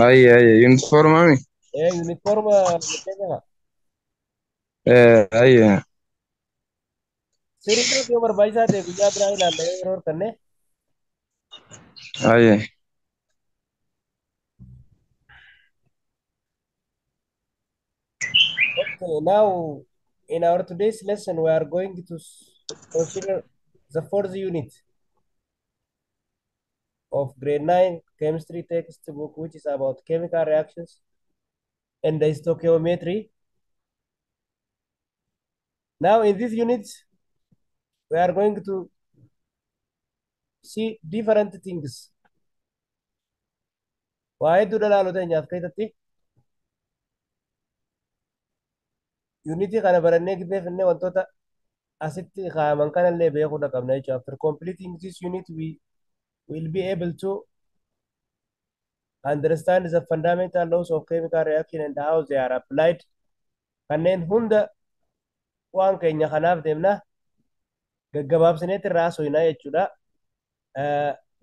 Ayyee ayyee yuunifoormaami. Ee yuunifoorma fakkeenya. Ayyee. Siriidhaaf yoo barbaachisaa ta'e guyyaa biraa ilaalla yoo yeroo harkanne. Ayyee. Okay, now in our today's lesson we are going to consider the fourth unit of grade 9 chemistry textbook, which is about chemical reactions and the stoichiometry. Now in this unit, we are going to see different things. Waa'ee dura ilaaluu teenyaaf keessatti unitii kana barannee gisee finnee wantoota asitti kaa'aman kanallee beekuu qabna jechuudha. After completing this unit, we will be able to understand the fundamental laws of chemical reaction and how they are applied. Kanneen hunda waan keenya kanaaf deemna gaggabaabsineetti irraa haasofnaa jechuudha.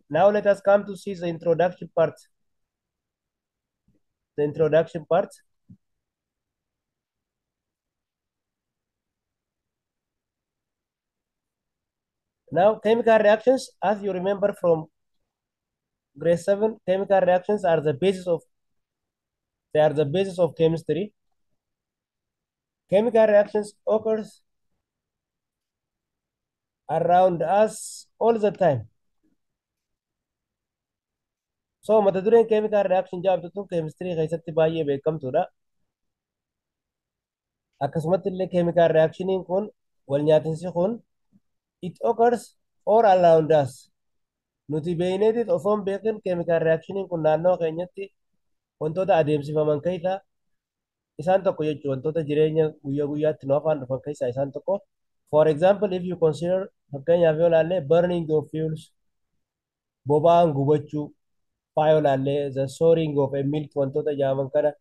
Now let us come to see the introduction part. The introduction part. Now, chemical reactions, as you remember from grade 7, chemical reactions are the basis of, they are the basis of chemistry. Chemical reactions occurs around us all the time. So, mata dureen chemical reaction jedhamtu tun chemistry keessatti baay'ee beekamtuudha. Akkasumatti illee chemical reactioniin kun wal nyaatinsi kun it occurs all around us. Nuti beeyneetit osoo hin beekin chemical reactioniin kun naannoo keenyatti wantoota adeemsifaman keessaa isaan tokko jechuudha. Wantoota jireenya guyyaa guyyaatti nu afaan dhufan keessaa isaan tokko. For example, if you consider fakkeenyaaf yoo ilaalle burning of fuels, boba'aan gubachuu faa yoo ilaalle the souring of a milk wantoota jedhaman kana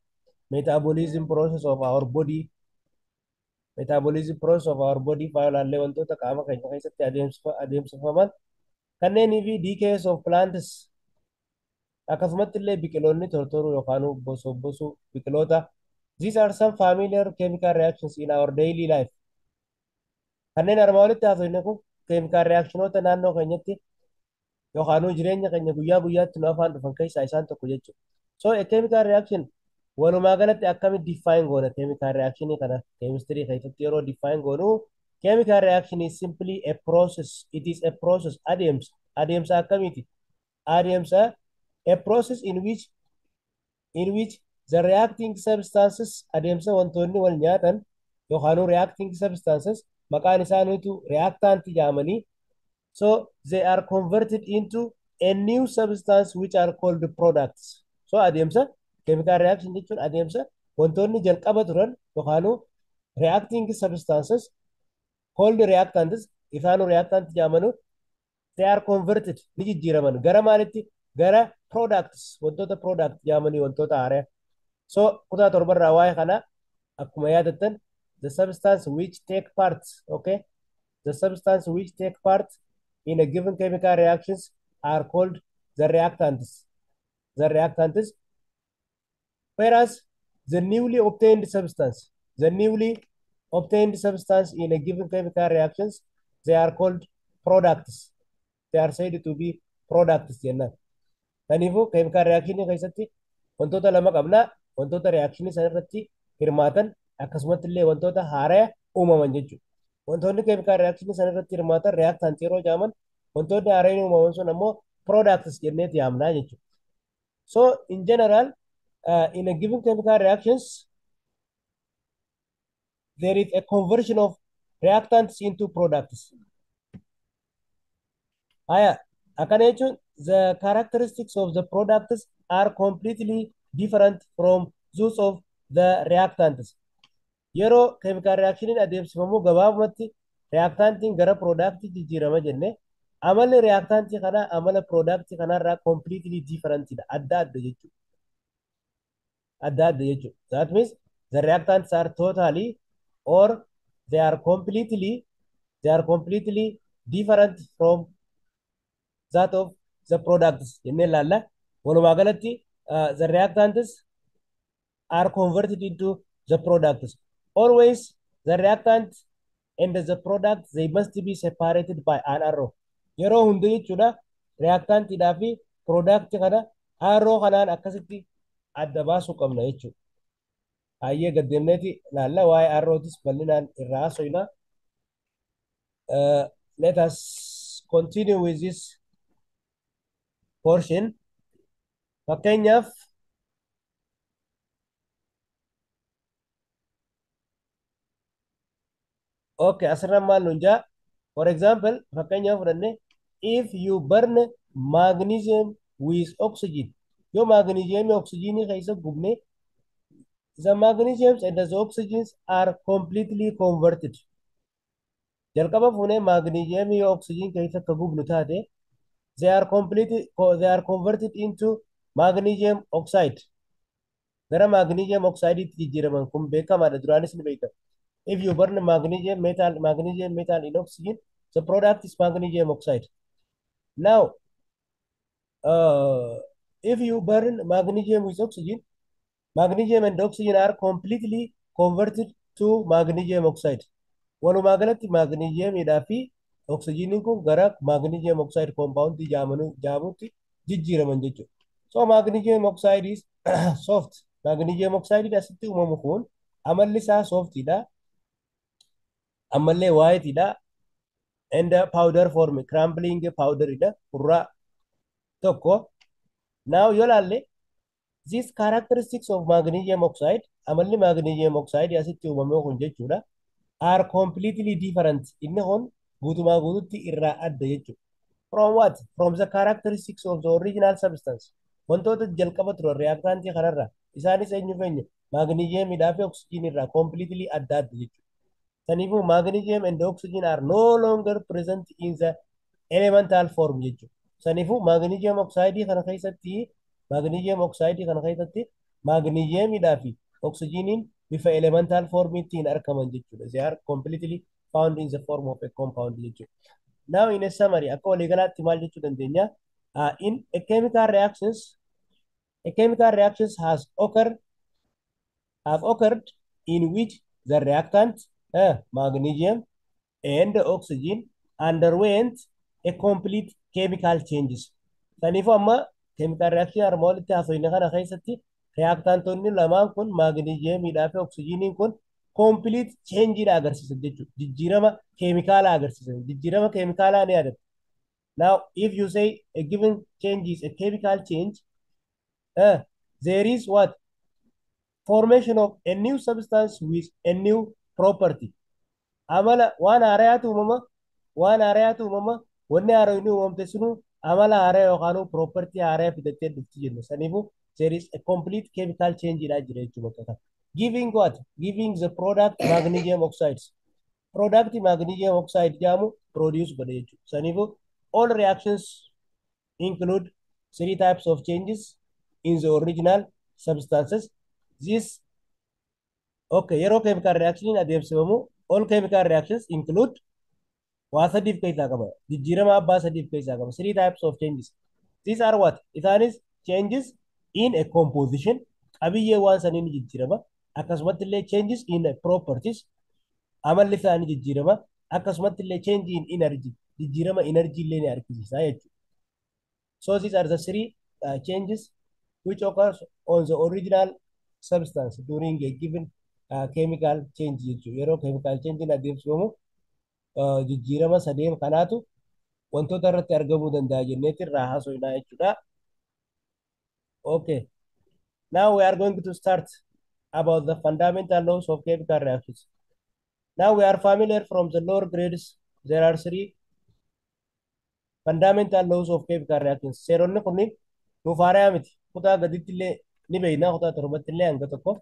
metabolism process of our body, metabolism process of our body faa yoo ilaalle wantoota qaama keenya keessatti adeemsifaman kanneenii fi decays of plants akkasumatti illee biqiloonni tortoruu yookaan bosobbosuu biqiloota. These are some familiar chemical reactions in our daily life. Kanneen armaan olitti haasofne kun chemical reactionoota naannoo keenyatti yookaan jireenya keenya guyyaa guyyaatti nu afaan dhufan keessaa isaan tokko jechuudha. So a chemical reaction walumaa galatti akkamitti define goona chemical reactionii kana chemistry keessatti yeroo define goonu chemical reaction is simply a process. It is a process. Adeemsa. Adeemsa akkamiiti? Adeemsa a process in which the reacting substances adeemsa wantoonni wal nyaatan yookaan reacting substances maqaan isaaniitu reactant jedhamanii, so they are converted into a new substance which are called products. So adeemsa chemical reaction jechuun adeemsa wantoonni jalqaba turan yookaan reacting substances called reactants isaanu reactant jedhamanu they are converted ni jijjiiraman gara maalitti? Gara products, wantoota product jedhamanii wantoota haaraa. So kutaa torbarraa waa'ee kana akkuma yaadattan the substance which take part, okay, the substance which take part in a given chemical reactions are called the reactants, the reactants, whereas the newly obtained substance, the newly obtained substance in a given chemical reactions, they are called products. They are said to be products jennaan. Kanaafuu chemical reaction keessatti wantoota lama qabna. Wantoota reaction sana irratti hirmaatan akkasumatti illee wantoota haaraa uumaman jechuudha. Wantoonni chemical reaction sana irratti hirmaatan reactant yeroo jedhaman wantoonni haaraan uumaman sun ammoo products jenneeti yaamnaa jechuudha. So in general, in a given chemical reactions there is a conversion of reactants into products. Haya, akkana jechuun the characteristics of the products are completely different from those of the reactants. Yeroo chemical reactioniin adeemsifamu gabaabumatti reactantiin gara product jijjiirama jenne amalli reactantii kanaa amala product kanarraa completely different dha. Adda adda jechuudha. Adda adda jechuudha. That means the reactants are totally or they are completely different from that of the products jennee ilaalla. Walumaa galatti the reactants are converted into the products. Always the reactant and the product, they must be separated by an arrow. Yeroo hunda jechuudha reactantidhaa fi product kana arrow kanaan akkasitti adda baasuu qabna jechuudha. Hayyee gaddeemneeti laalla waa'ee arrowtis bal'inaan irraa haasofna. Let us continue with this portion. Fakkeenyaaf okay, asirra maal nuun jaa? For example, fakkeenyaaf fudhanne, if you burn magnesium with oxygen, yoo magnesium oxygenii keessa gubne, the magnesiums and the oxygens are completely converted. Jalqaba fuunee magnesium yoo oxygen keessa akka gubnu taate, they are converted into magnesium oxide. Gara magnesium oxide itti jijjiiraman kun beekamaadha, duraanis ni beekama. If you burn magnesium metal in oxygen, the product is magnesium oxide. Now, if you burn magnesium with oxygen, magnesium and oxygen are completely converted to magnesium oxide. Walumaa galatti magnesiumidhaa fi oxygeniin kun gara magnesium oxide compound jaamutti jijjiiraman jechuudha. So magnesium oxide is soft. Magnesium oxide asitti uumamu kun amalli isaa softidha. Ammallee whiteidha. And powder form, crumbling powderidha. Hurraa tokko. Now yoo laalle, these characteristics of magnesium oxide, amalli magnesium oxide asitti uumame kun jechuudha, are completely different. Inni kun guutumaa guututti irraa adda jechuudha. From what? From the characteristics of the original substance. Wantoota jalqaba turan reactantii kanarraa isaanis eenyu eenyu? Magnesiumidhaa fi oxygen irraa completely adda adda jechuudha. Saniifuu magnesium and oxygen are no longer present in the elemental form jechuudha. Saniifuu magnesium oxide kana keessatti magnesiumidhaa fi oxygeniin bifa elemental formiitti hin argaman jechuudha. They are completely found in the form of a compound jechuudha. Now in a summary, akka waliigalaatti maal jechuu dandeenya? In a chemical reactions, a chemical reactions has occurred have occurred in which the reactant magnesium and oxygen underwent a complete chemical changes. Saniifuu amma chemical reaction armaan olitti haasofne kana keessatti reactantonni lamaan kun magnesiumidhaa fi oxygeniin kun complete change agarsiisan jechuudha. Jijjiirama keemikaalaa agarsiisan. Jijjiirama keemikaalaa ni yaadatu. Now, if you say a given change is a chemical change, there is what? Formation of a new substance with a new property. Amala waan haaraatu uumama, waan haaraatu uumama, wanni haaraan uumamte sunu amala haaraa yookaan property haaraa fidattee dhufti jenna. Saniifuu there is a complete chemical change dha jira jechuudha bakka kana. Giving what? Giving the product magnesium oxides. Product magnesium oxide jedhamu produce godhe jechuudha. Saniifuu all reactions include three types of changes in the original substances. This okay, yeroo chemical reaction adeemsifamu all chemical reactions include waa sadiif keessaa qaba. Jijjiirama abbaa sadiif keessaa qaba. Three types of changes. These are what? Isaanis changes in a composition, qabiyyee waan sanii ni jijjiirama. Akkasumatti illee changes in properties, amalli isaanii jijjiirama. Akkasumatti illee change in energy, jijjiirama energy illee ni argisiisa jechuudha. So these are the three changes which occurs on the original substance during a given chemical change jechuudha. Yeroo chemical change adeemsifamu jijjiirama sadeen kanaatu wantoota irratti argamuu danda'a jenneeti irraa haasofnaa jechuudha. Okay. Now we are going to start about the fundamental laws of chemical reactions. Now we are familiar from the lower grades. There are three fundamental laws of chemical reactions. Seeronni kunniin nuuf haaraa miti. Kutaa gaditti illee ni beekna. Kutaa torbatti illee hanga tokko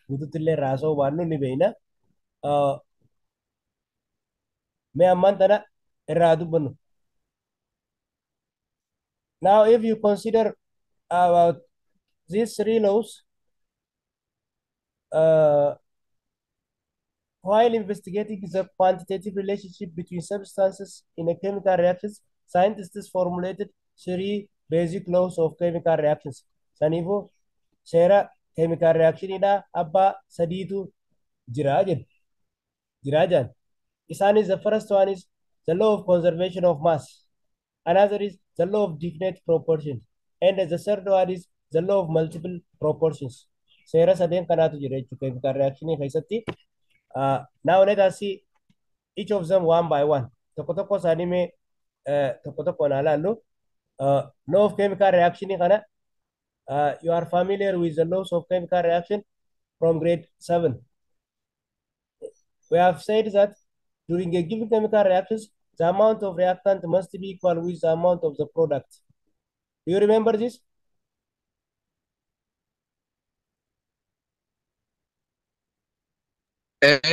guututti illee raasa'uu baannu ni beekna. Mee ammaan tana irraa dubbannu. Now if you consider about these three laws, while investigating the quantitative relationship between substances in a chemical reactions, scientists formulated three basic laws of chemical reactions. Saniifuu seera chemical reactionidha abbaa sadiitu jira jedhu. Jira jedhan. Isaanis the first one is the law of conservation of mass. Another is the law of definite proportions. And the third one is the law of multiple proportions. Seera sadeen kanaatu jira jechuudha chemical reaction keessatti. Now let us see each of them one by one. Tokko tokko isaanii mee tokko tokkoon haa ilaallu. Law of chemical reaction kana you are familiar with the laws of chemical reaction from grade 7. We have said that during a given chemical reactions, the amount of reactant must be equal with the amount of the product. Do you remember this?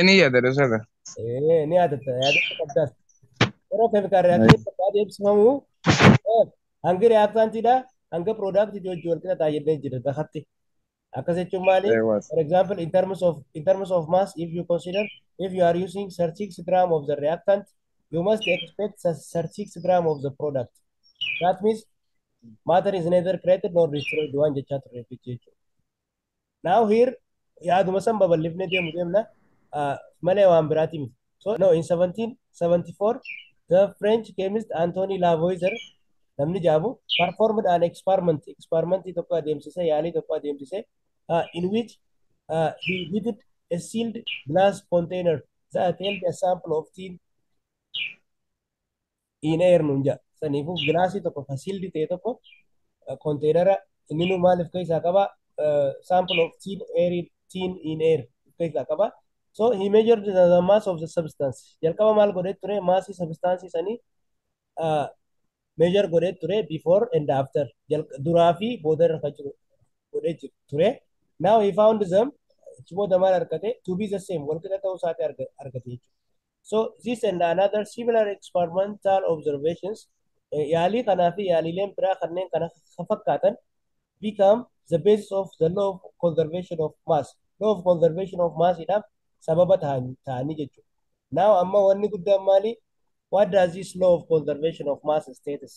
Ni yaadadha sada. Ni yaadatta, yaadatta qabdaas. Yeroo chemical reaction tokko adeemsifamu hangi reactantiidha hanga product wajjin wal qixa ta'a jennee jira dakatti. Akkas jechuun maali? For example, in terms of mass, if you consider, if you are using 36 gram of the reactant, you must expect 36 gram of the product. That means matter is neither created nor destroyed waan jechaa turre jechuudha. Now here yaaduma san babal'ifnee deemu deemna malee waan biraati miti. So no, in 1774 the French chemist Anthony Lavoisier namni jaabu performed an experiment, experiment tokko adeemsise, yaalii tokko adeemsise, in which he heated a sealed glass container that held a sample of tin in air nuun jedha. Saniifuu gilaasii tokko ka sealed ta'e tokko containera inni nu maaliif keessaa qaba? Sample of tin air, tin in air keessaa qaba. So he measured the mass of the substance. Jalqaba maal godhee ture? Maasii substance sanii measure godhee ture before and after. Duraa fi booda irra kan jiru godhee ture. Now he found them, achi booda maal argate? To be the same, wal qixa ta'uu isaati argate jechuudha. So this and another similar experimental observations, yaalii kanaa fi yaaliileen biraa kanneen kana fakkaatan, become the basis of the law of conservation of mass. Law of conservation of mass idhaaf sababa ta'anii jechuudha. Now amma wanni guddaan maali? What does this law of conservation of mass status?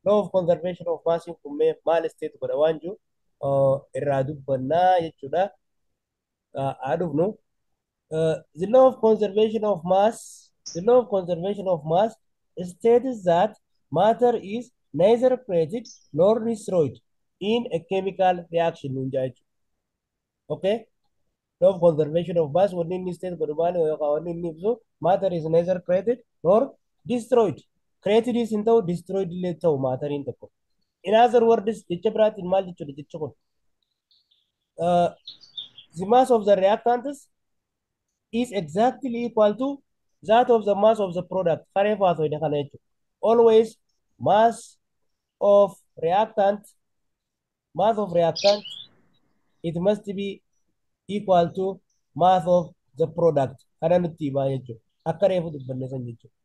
Law of conservation of mass kun mee maal state godha waan jiru irraa dubbannaa jechuudha. Haa dhufnu. The law of conservation of mass, the law of conservation of mass states that matter is neither created nor destroyed in a chemical reaction nuun jedha jechuudha. Okay? Law of conservation of mass wanni inni state godhu maali yookaan wanni inni ibsu, matter is neither created nor destroyed. Created is hin ta'u, destroyed illee ta'u matteriin tokko. In other words, jecha biraatiin maal jechuudha jechi kun? The mass of the reactants is exactly equal to that of the mass of the product. Karee faasoidha kana jechuudha. Always mass of reactant, mass of reactant, it must be equal to mass of the product. Kana nutti himaa jechuudha. Akka reefu dubbanne san jechuudha.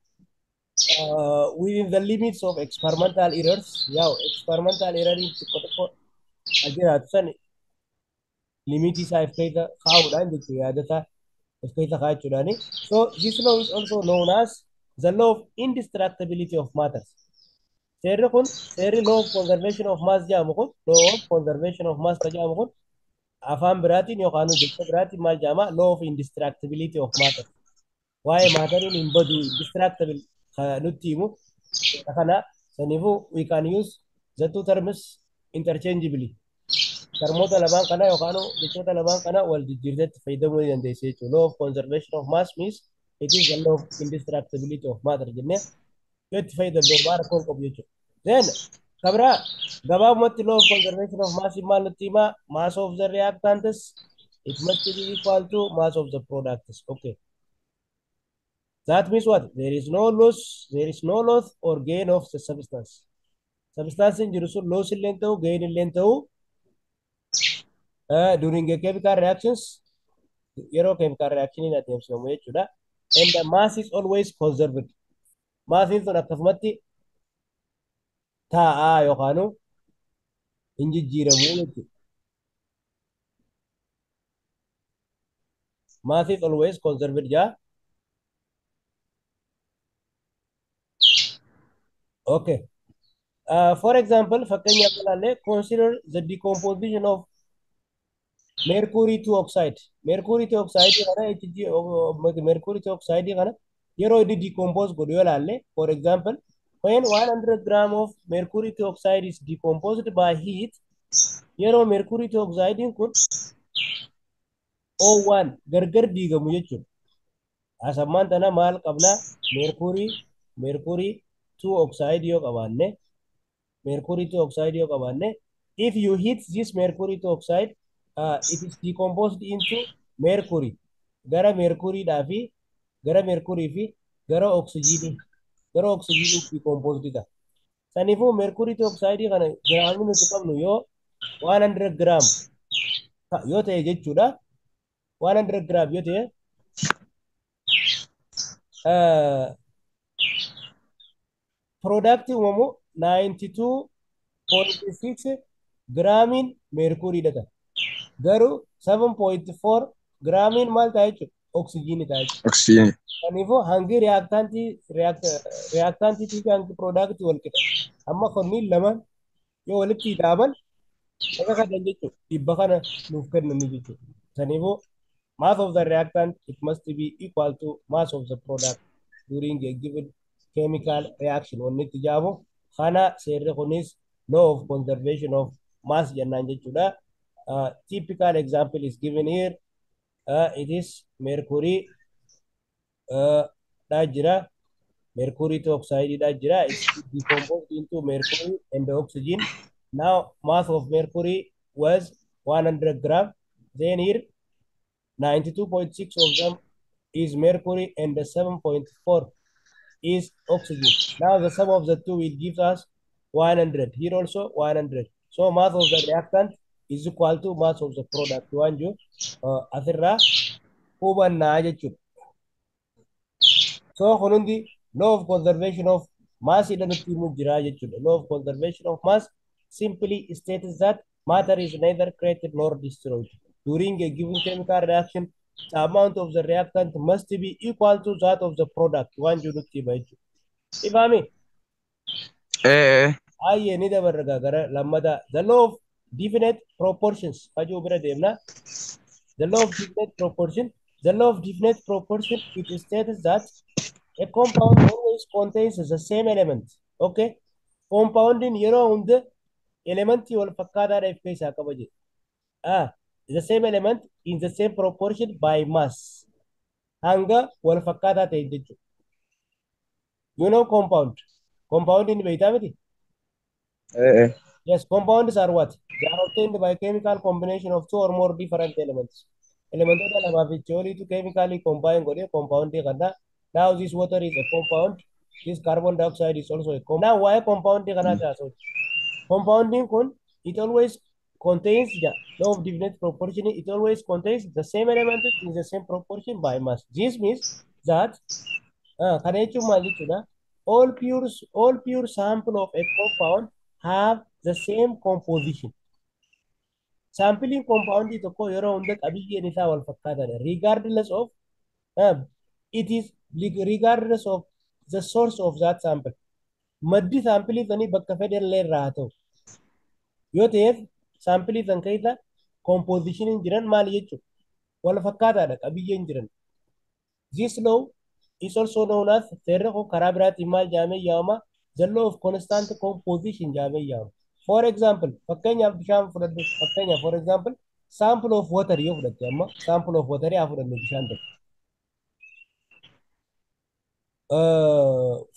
Within the limits of experimental errors, yaa'u experimental error xiqqoo xiqqoo jiraatu san limitii isaa if keessa kaa'uudhaan jechuudha, yaadataa if keessa kaa'achuudhaani. So this law is also known as the law of indestructibility of matters. Seerri kun, seerri law of conservation of mass jedhamu kun, law of conservation of mass ka jedhamu kun afaan biraatiin yookaan jecha biraatiin maal jedhama? Law of indestructibility of matter. Waa'ee matteriin hin badu, indestructible nutti himu kana. Saniifuu we can use the two terms interchangeably. Termoota lamaan kana yookaan jechoota lamaan kana wal jijjiirteetti fayyadamuu ni dandeessa jechuudha. Law of conservation of mass means it is the law of indestructibility of matter jennee yoo itti fayyadamne waan rakkoo hin qabu jechuudha. Then kabira gabaabumatti law of conservation of mass maal nutti himaa? Mass of the reactants, it must be equal to mass of the products. Okay. That means what? There is no loss, there is no loss or gain of the substance. Substance in jiru sun loss illee ta'u, gain illee ta'u, during a chemical reactions, yeroo chemical reaction adeemsifamu jechuudha. And the mass is always conserved. Massiin sun akkasumatti taa'aa yookaan hin jijjiiramu jechuudha. Mass is always conserved jaa. Okay. For example, fakkeenyaaf ilaalle, consider the decomposition of mercury 2 oxide. Mercury 2 oxide kana, Hg, mercury 2 oxide kana yeroo inni decompose godhu yoo ilaalle, for example, when 100 gram of mercury 2 oxide is decomposed by heat, yeroo mercury 2 oxide kun O1 gargar diigamu jechuudha. Asammaan tana maal qabna? Mercury 2 oxide yoo qabaanne, mercury 2 oxide yoo qabaanne, if you heat this mercury 2 oxide, it is decomposed into mercury. Gara mercury dhaa fi gara mercury fi gara oxygenii decomposed ta'a. Saniifuu mercury 2 oxide kana giraamni nuti qabnu yoo 100 gram yoo ta'e jechuudha. 100 gram yoo ta'e, product uumamu 92.6 giraamiin meerkuriidha ta'a. Garuu 7.4 giraamiin maal ta'a jechuudha? Oksijiinii ta'a jechuudha. Oksijiinii. Kanaafuu hangi reactantii fi hangi product wal qixa. Amma kunniin lamaan yoo walitti hidhaman akka kanan jechuudha. 100 kana nuuf kennanii jechuudha. Kanaafuu mass of the reactant, it must be equal to mass of the product during a given chemical reaction. Wanni itti jaamu kana seerri kunis law of conservation of mass jennaan jechuudha. Typical example is given here. It is mercury dha jira. Mercury 2 oxide dha jira. It's decomposed into mercury and oxygen. Now mass of mercury was 100 gram. Then here 92.6 of them is mercury and the 7.4 is oxygen. Now the sum of the two will give us 100. Here also 100. So mass of the reactant is equal to mass of the product. Waan jiru asirraa hubannaa jechuudha. So kun hundi law of conservation of mass jedha nutti himuu jira jechuudha. Law of conservation of mass simply states that matter is neither created nor destroyed. During a given chemical reaction, the amount of the reactant must be equal to that of the product. Waan jiru nutti hima jechuudha. Ifaami? Ee. Ayyee, ni dabarra gara lammataa. The law of definite proportions. Fajuu bira deemna. The law of definite proportion. The law of definite proportion, it states that a compound always contains the same element. Okay? Compoundin yeroo hunda elementii wal fakkaataadha of keessaa qaba jedhe. Ah, the same element in the same proportion by mass. Hanga wal fakkaataa ta'e jechuudha. You know compound. Compound inni beektaa miti? Ee. Yes, compounds are what? They are obtained by chemical combination of two or more different elements. Elementoota lamaa fi oliitu chemically combine godhee compoundii kana. Now this water is a compound. This carbon dioxide is also a compound. Now waa'ee compoundii kanaa taasisuuf. Compounding kun, it always contains the law of definite proportion. It always contains the same element in the same proportion by mass. This means that kana jechuun maal jechuudha? All pure sample of a compound have the same composition. Sampling compound tokko yeroo hunda qabiyyeen isaa wal fakkaataadha. Regardless of the source of that sample. Maddi saampilii sanii bakka fedhe illee irraa haa ta'u. Yoo ta'eef saampilii san keessa compositioniin jiran maali jechuudha? Wal fakkaataadha qabiyyeen jiran. This law is also known as, seerri kun karaa biraatiin maal jedhamee yaamama? The law of constant composition jedhamee yaamama. For example, fakkeenyaaf bishaan fudhadhu. Fakkeenyaaf, for example, sample of water yoo fudhatte, amma sample of water haa fudhannu, bishaan tokko.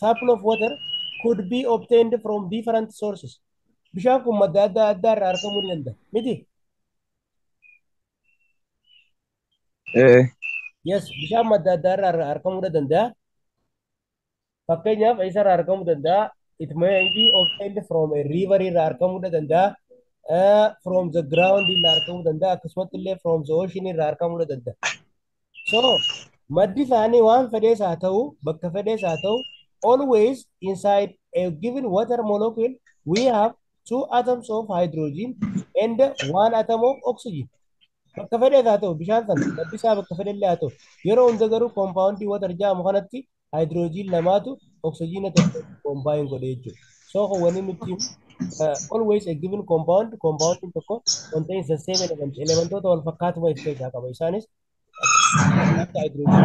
Sample of water could be obtained from different sources. Bishaan kun madda adda addaa irraa argamuu ni danda'a. Miti? Ee. Yes, bishaan madda addaa irraa argamuu ni danda'a. Fakkeenyaaf eessarraa argamuu danda'a? It may be obtained from a river irraa argamuu ni danda'a. From the ground irraa argamuu danda'a. Akkasumatti illee from the ocean irraa argamuu ni danda'a. So, maddi isaanii waan fedhees haa ta'u, bakka fedhees haa ta'u, always inside a given water molecule we have two atoms of hydrogen and one atom of oxygen. Bakka fedhees haa ta'u, bishaan sana maddi isaa bakka fedhellee haa ta'u, yeroo hunda garuu compoundii water jedhamu kanatti hydrogen lamaatu oxygen tokko combine godhe jechuudha. So wanni nuti always a given compound, compound tokko contains the same element. Elementoota wal fakkaatuma of keessaa qaba. Isaanis akka hydrogen,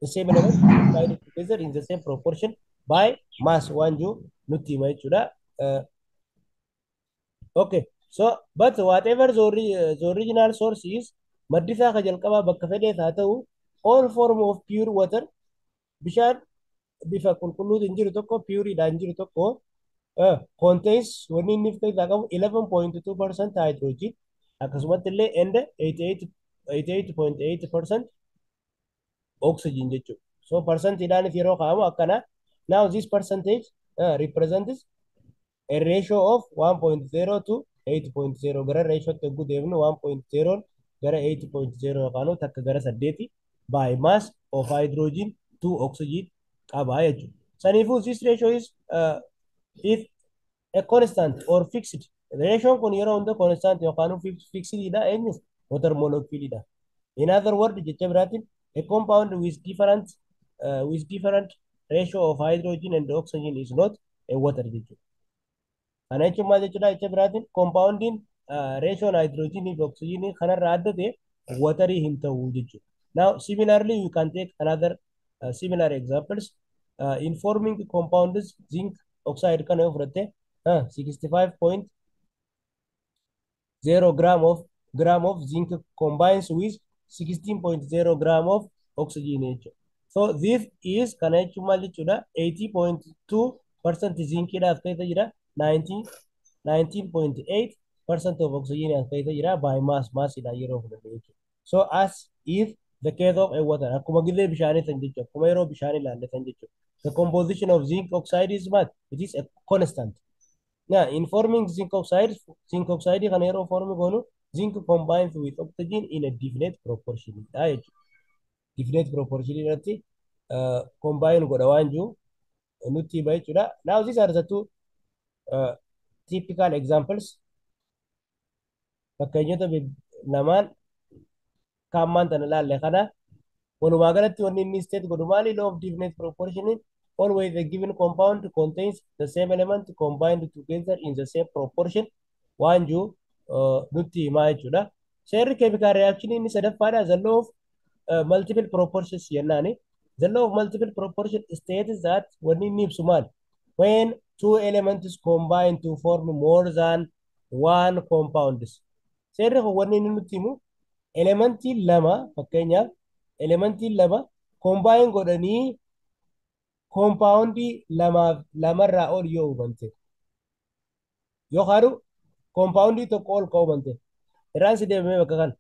the same element combined together in the same proportion by mass waan jiru nutti hima jechuudha. Okay, so but whatever the original source is, maddi isaa ka jalqabaa bakka fedhees haa ta'u, all form of pure water, bishaan bifa qulqulluutiin jiru tokko, pureedhaan jiru tokko, contains, wanni inni of keessaa qabu 11.2% hydrogen akkasumatti illee and 88.8% oxygen jechuudha. So percentiidhaanis yeroo kaa'amu akkana. Now this percentage represents a ratio of 1.0 to 8.0. Gara ratio tti yogguu deemnu 1.0 gara 8.0 yookaan 1 gara 8 by mass of hydrogen to oxygen qaba jechuudha. Saniifuu this ratio is if a constant or fixed. Ratio kun yeroo hunda constant yookaan fixed dha. Eenyuuf? Water molecule dha. In other word, jecha biraatiin, a compound with different ratio of hydrogen and oxygen is not a water jechuudha. Kana jechuun maal jechuudha? Jecha biraatiin compoundiin ratioon hydrogenii fi oxygenii kanarraa adda ta'e waterii hin ta'u jechuudha. Now similarly, you can take another similar examples in forming compounds. Zinc oxide kana yoo fudhatte, 65.0 gram of zinc combines with 16.0 gram of oxygen jechuudha. So this is, kana jechuun maal jechuudha? 80.2% zinkiidhaaf keessa jira, 19 19.8% of oxygen as keessa jira by mass, massiidhaan yeroo fudhanne jechuudha. So as is the case of a water, akkuma gizee bishaanii san jechuudha. Akkuma yeroo bishaanii ilaalle san jechuudha. The composition of zinc oxide is what? It is a constant. Now, in forming zinc oxide, zinc oxide kana yeroo form goonu, zinc combines with oxygen in a definite proportion dha jechuudha. Definite proportion irratti combine godha waan jiru nutti hima jechuudha. Now these are the two typical examples. Fakkeenyota lamaan kaammaan tana ilaalle kana. Walumaa galatti wanni inni state godhu maali? Law of definite proportion: always a given compound contains the same element combined together in the same proportion waan jiru nutti himaa jechuudha. Seerri chemical reaction inni sadaffaadha. The law of multiple proportions jennaani. The law of multiple proportion states that, wanni inni ibsu maali? When two elements combine to form more than one compounds. Seerri kun wanni inni nutti himu elementii lama, fakkeenyaaf elementii lama combine godhanii compoundii lamaaf lamarraa ol yoo uumamte yookaan compoundii tokko ol ka uumamte irraan si deebimee bakka kana.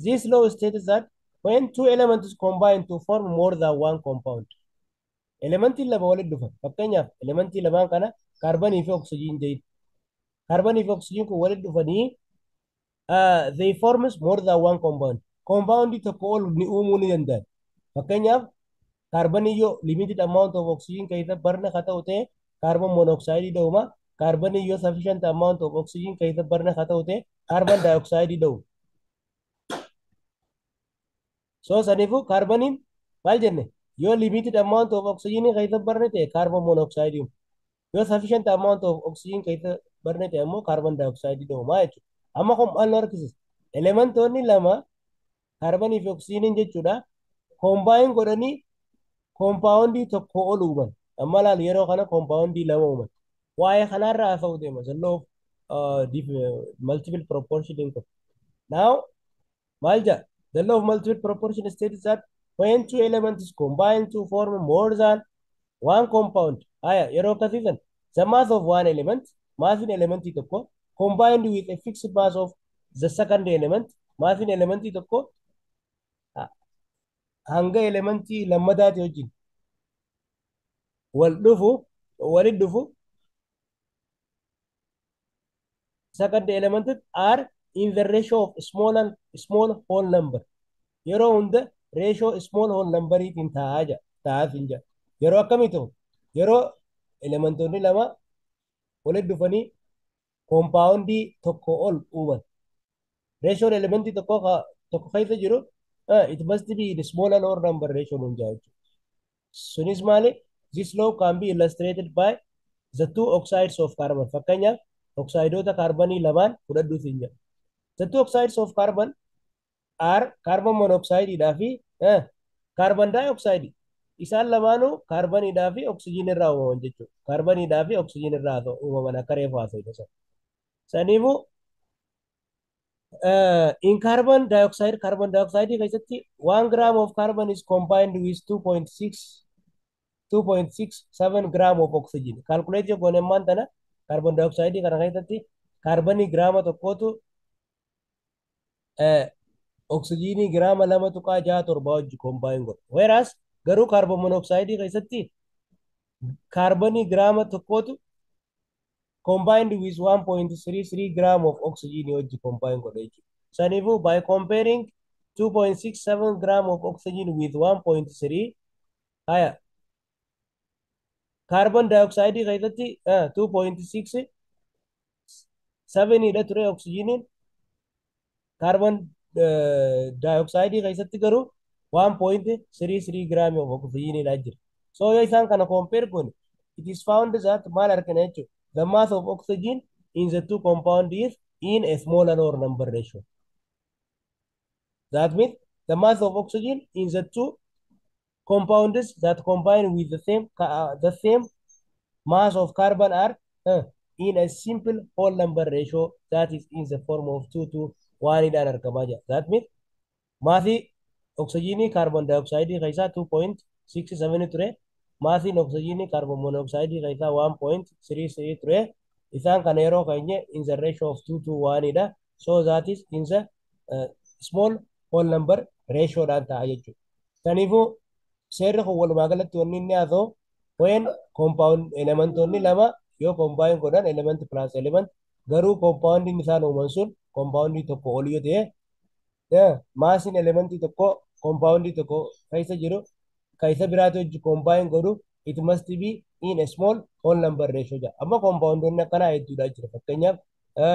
This law states that when two elements combine to form more than one compound. Elementiin lama walitti dhufan, fakkeenyaaf elementii lamaan kana kaarbanii fi oksijiin jedhu. Kaarbanii fi oksijiin kun walitti dhufanii they forms more than one compound. Compoundii tokko ol ni uumuu ni danda'an. Fakkeenyaaf kaarbanii yoo limited amount of oxygen keessa burn haa ta'u ta'e, carbon monoxide dha'uma. Kaarbanii yoo sufficient amount of oxygen keessa burn haa ta'u ta'e, carbon dioxide dha'u. So saniifuu kaarbaniin maal jenne? Yoo limited amount of oxygen keessa burn ta'e, carbon monoxide uumu. Yoo sufficient amount of oxygen keessa burn ta'e immoo carbon dioxide dha'uma jechuudha. Amma kun maal nu argisiisa? Elementoonni lama, kaarbanii fi oksijiiniin jechuudha, combine godhanii compoundii tokko ol uuman. Amma laal, yeroo kana compoundii lama uuman. Waa'ee kanarraa haasa'uu deema. The law of multiple proportion kun. Now maal jedha? The law of multiple proportion states that when two elements combine to form more than one compound. Haya, yeroo akkasiisan the mass of one element, massiin elementii tokko, combined with a fixed mass of the second element, massiin elementii tokko hanga elementii lammataati wajjin wal dhufu, walitti dhufu, second element are in the ratio of small and small whole number. Yeroo hunda ratio small whole numberiitiin ta'aa jira, ta'aa siin jira. Yeroo akkamii ta'u? Yeroo elementoonni lama walitti dhufanii compoundii tokko ol uuman. Ratioon elementii tokko tokko keessa jiru it must be in small and whole number ratio nuun jaa jechuudha. Sunis maali? This law can be illustrated by the two oxides of carbon. Fakkeenyaaf oksaayidoota kaarbanii lamaan fudhadhuu siin jedha. The two oxides of carbon are carbon monoxide dhaa fi carbon dioxide. Isaan lamaanuu kaarbaniidhaa fi oksijiin irraa uumaman jechuudha. Kaarbaniidhaa fi oksijiin irraa uumaman akka reefu haasa'e. Saniifuu in carbon dioxide, carbon dioxide keessatti 1 gram of carbon is combined with 2.6 2.67 gram of oxygen. Calculate yoo goone ammaan tana carbon dioxide kana keessatti kaarbanii giraama tokkootu oksijiinii giraama 2.67 wajji combine godha. Whereas garuu carbon monoxide keessatti kaarbanii giraama tokkootu combined with 1.33 gram of oxygen wajji combine godha jechuudha. Saniifuu by comparing 2.67 gram of oxygen with 1.3 haya carbon dioxide keessatti 2.67 dha ture oxygeniin, carbon dioxide keessatti garuu 1.33 gram of oxygen dha jira. So yoo isaan kana compare goone, it is found that maal argina jechuudha? The mass of oxygen in the two compound is in a smaller or number ratio. That means the mass of oxygen in the two compounds that combine with the same mass of carbon are in a simple whole number ratio that is in the form of 2 to 1 dhaan argamaa jira. That means maasii oksijiinii carbon dioxide keessaa 2.67 ture. Maasiin oksijiinii carbon monoxide keessaa 1.33 ture. Isaan kana yeroo keenye in the ratio of 2 to 1 dha. So that is in the small whole number ratio dhaan ta'a jechuudha. Kanaafuu seerri kun walumaa galatti wanni inni haasa'u, when compound elementoonni lama yoo combine godhan, element plus element, garuu compoundiin isaan uuman sun compoundii tokko ol yoo ta'e, maasiin elementii tokko compoundii tokko keessa jiru kan isa biraatti hojii combine godhu, it must be in a small whole number ratio jedha. Amma compoundoonni akkanaa hedduudha jira. Fakkeenyaaf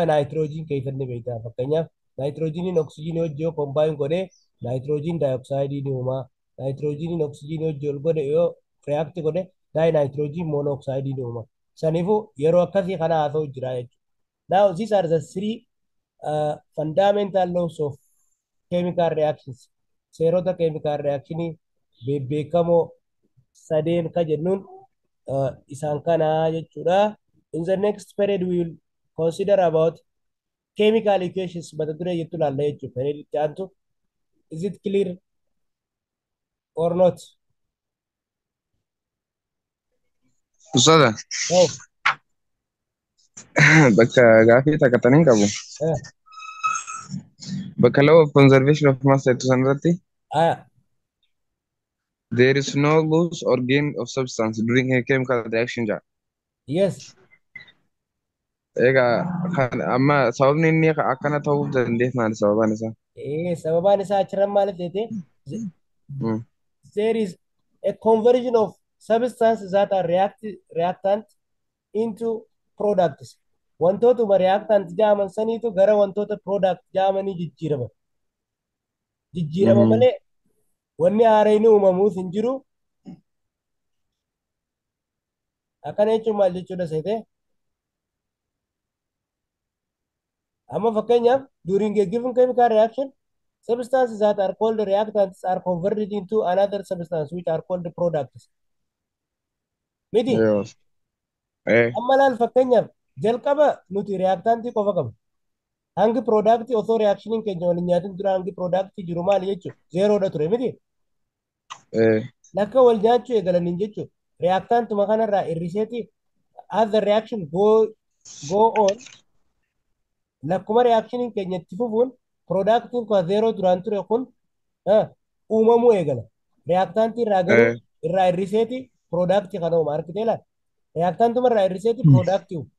naayitiroojiin keessatti beektaa. Fakkeenyaaf naayitiroojiiniin oksijiinii hojii yoo combine godhee naayitiroojiin daayoksaaydii ni uuma. Naayitiroojiiniin oksijiinii hojii ol godhe yoo react godhe daayinaayitiroojiin moonooksaayidii ni uuma. Saniifuu yeroo akkasii kana haasa'u jira jechuudha. Now these are the three fundamental laws of chemical reactions. Seerota chemical reactionii bebbeekamoo sadeen ka jennuun isaan kana jechuudha. In the next period we will consider about chemical equations, mata duree jettu ilaalla jechuudha. Period itti aantu. Is it clear or not? Ustaadha, Oh, bakka gaafii takka taniin qabu. Bakka law of conservation of mass jettu sanarratti there is no loss or gain of substance during a chemical reaction jedha. Yes. Egaa kan amma sababni inni akkana ta'uu dandeef maali sababaan isaa? Sababaan isaa achirran maaliif jeete? There is a conversion of substances that are reactant into products. Wantootuma reactant jedhaman saniitu gara wantoota product jedhamanii jijjiiraman. Jijjiirama malee wanni haaraan uumamuus hin jiru. Akkana jechuun maal jechuudha seete? Amma fakkeenyaaf during a given chemical reaction, substances that are called reactants are converted into another substance which are called products. Miti? Yes. Amma laal, fakkeenyaaf jalqaba nuti reactantii qofa qabna. Hangi product osoo reactioniin keenya waliin nyaatin dura hangi product jiru maali jechuudha? Zeeroodha ture miti? Lakka wal nyaachuu eegalaniin jechuudha. Reactantuma kanarraa hir'iseeti as the reaction go on, lakkuma reactioniin keenya itti fufuun productiin kun zeeroo duraan ture kun uumamuu eegala. Reactantii irraa garuu irraa hir'iseeti product kana uuma, argitee laata? Reactantuma irraa hir'iseeti product uuma.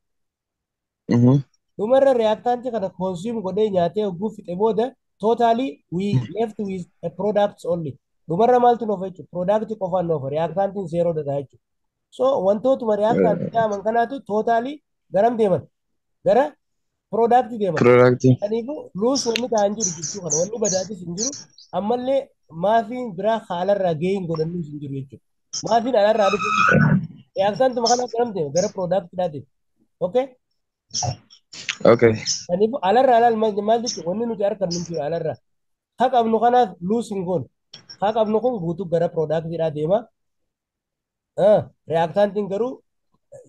Dhumarra reactantii kana consume godhee nyaatee hogguu fixe booda totally we left with a products only. Dhumarra maaltu nuuf jechuudha? Product qofaan nuuf, reactantiin zeeroo dha jechuudha. So wantootuma reactantii jedhaman kanaatu totally garam deeman? Gara product deeman. Product. Kanaafuu loss wanni ta'an jiru jechuu kana, wanni badaatis hin jiru, ammallee maasiin biraa haalarraa gahee hin godhannuus hin jiru jechuudha. Maasiin alarraa dhufu Reactantuma kana garam deema? Gara productidhaa deema. Okay? Okay. Kanaafuu alarraa alaal maal maal jechuudha? Wanni nuti argannu hin jiru alarraa. Haa qabnu kanaaf lose hin goonu. Haa qabnu kun guutuu gara productidhaa deema. Reactantiin garuu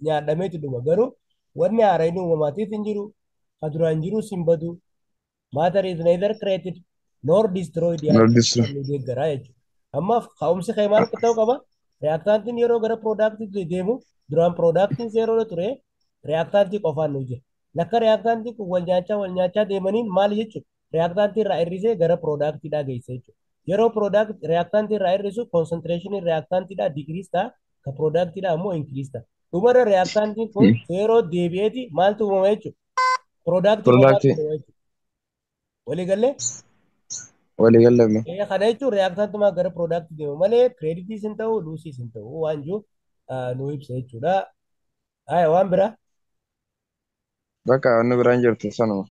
nyaadhameeti dhuma. Garuu wanni haaraan uumamaatiif hin jiru. Ka duraan jirus hin badu. Matter is neither created nor destroyed. Nor destroyed. Nu deeggaraa jechuudha. Ammaaf ka'umsi kee maal ta'uu qaba? Reactantiin yeroo gara productiitti deemu, duraan productiin zeeroodha ture, reactantii qofaan nu jira. Lakka reactantiin kun wal nyaachaa wal nyaachaa deemaniin maal jechuudha? Reactantii irraa hir'isee gara productiidhaa geessa jechuudha. Yeroo product reactantii irraa hir'isu, concentrationii reactantiidhaa decrease ta'a, ka productiidhaa ammoo increase ta'a. Dhumarra reactantiin kun zeeroo deebi'eeti maaltu uumama jechuudha? Productii qofaatu Productii. uumama jechuudha. Walii gallee? Walii galame. Kana jechuun reactantumaa gara productii deemu malee creatediis hin ta'u, loseiis hin ta'u waan jiru nu ibsa jechuudha. Haya, waan biraa? Bakka wanni biraan jirtu sanuma.